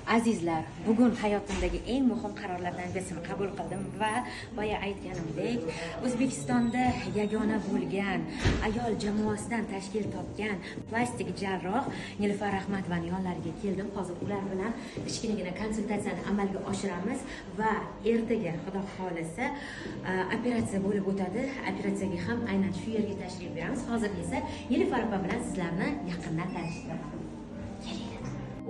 Azizlar, bugun hayotimdagi eng muhim qarorlardan birisini qabul qildim va boya aytganimdek, O'zbekistonda yagona bo'lgan ayol jamoasidan tashkil topgan plastik jarroh Nilufar Rahmatovaning yonlariga keldim. Hozir ular bilan kichkinagina konsultatsiyani amalga oshiramiz va ertaga, Xudo xohlasa, operatsiya bo'lib o'tadi. Operatsiyaga ham aynan shu yerga tashrif buyuramiz. Hozir esa Nilufar opa bilan sizlarni yaqindan tanishtiraman. Kelinglar.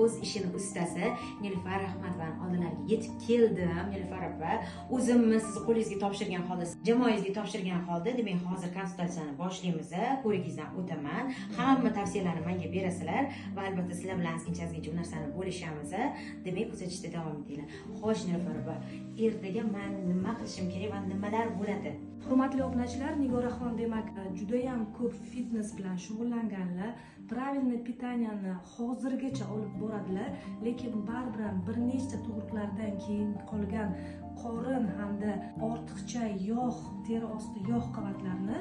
O'z ishini ustasi Nilufar Rahmatovaning oldilariga yetib keldim. Nilufar opa, o'zimni sizni qo'lingizga topshirgan holda, jamoangizga topshirgan holda, demak, hozir konsultatsiyani boshlaymiz. Ko'rigingizdan o'taman. Hamma tavsiyalarni menga berasizlar va albatta sizlar bilan ozgincha-ozgincha bu narsani bo'lishamiz. Demak, kuzatishda davom etinglar. Xo'sh, Nilufar opa, ertaga men nima qilishim kerak va nimalar bo'ladi? Hurmatli obunachilar, Nigoraxon, demak, judayam ko'p fitness bilan shug'ullanganlar, правильный питания ni hozirgacha olib boradilar, lekin baribir ham bir nechta tug'ruqlardan keyin qolgan qorin hamda ortiqcha yog', teri osti yog' qavatlarini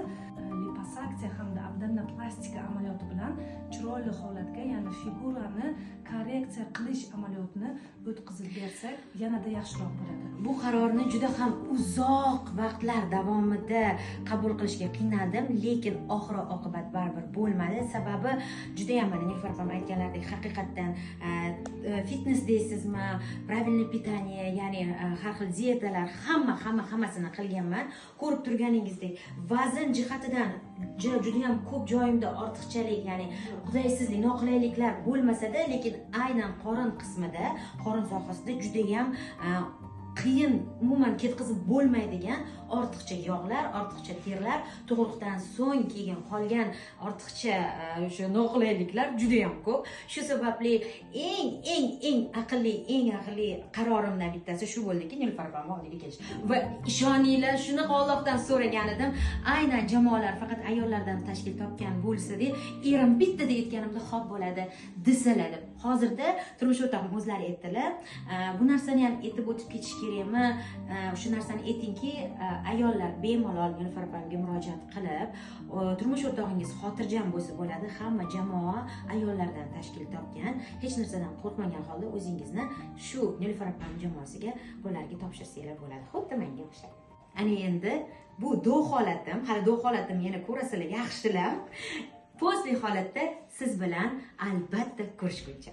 liposaksiya hamda abdominoplastika amaliyoti bilan chiroyli holatga, ya'ni figurani korreksiya qilish amaliyotini o'tkazib bersak, yanada yaxshiroq bo'ladi. Bu qarorni juda ham uzoq vaqtlar davomida qabul qilishga qiynaldim, lekin oxiri oqibat baribir bo'lmadi. Sababi juda ham, mana Nilufar opam aytganlaridek, haqiqatdan fitness deysizmi, правильное питание, ya'ni har xil dietalar, hamma hamma hammasini qilganman. Ko'rib turganingizdek, vazn jihatidan juda ham ko'p joyimda ortiqchalik, ya'ni qulaysizlik, noqulayliklar bo'lmasa-da, lekin aynan qorin qismida, qorin sohasida juda ham qiyin, umuman ketkazib bo'lmaydigan ortiqcha yog'lar, ortiqcha terlar, tug'ruqdan so'ng keyin qolgan ortiqcha o'sha noqulayliklar juda ham ko'p. Shu sababli eng eng eng aqlli, eng aqlli qarorimdan bittasi shu bo'ldiki, Nilufar opamni oldiga kelish. Va ishoninglar, shunaqa Allohdan so'ragan edim, aynan jamoalar faqat ayollardan tashkil topgan bo'lsa deb, erim bittada aytganimda xo'p bo'ladi desalar deb. Hozirda turmush o'rtog'im o'zlari aytdilar, bu narsani ham aytib o'tib ketish kerakmi? Shu narsani aytingki, ayollar bemalol Nilufar opamga murojaat qilib, turmush o'rtog'ingiz xotirjam bo'lsa bo'ladi. Hamma jamoa ayollardan tashkil topgan, hech narsadan qo'rqmagan holda o'zingizni shu Nilufar opam jamoasiga, qo'llariga topshirsanglar bo'ladi. Xuddi menga o'xshab. Ana endi bu до holatim, hali до holatim yana ko'rasizlar yaxshilab. После holatda siz bilan albatta ko'rishguncha.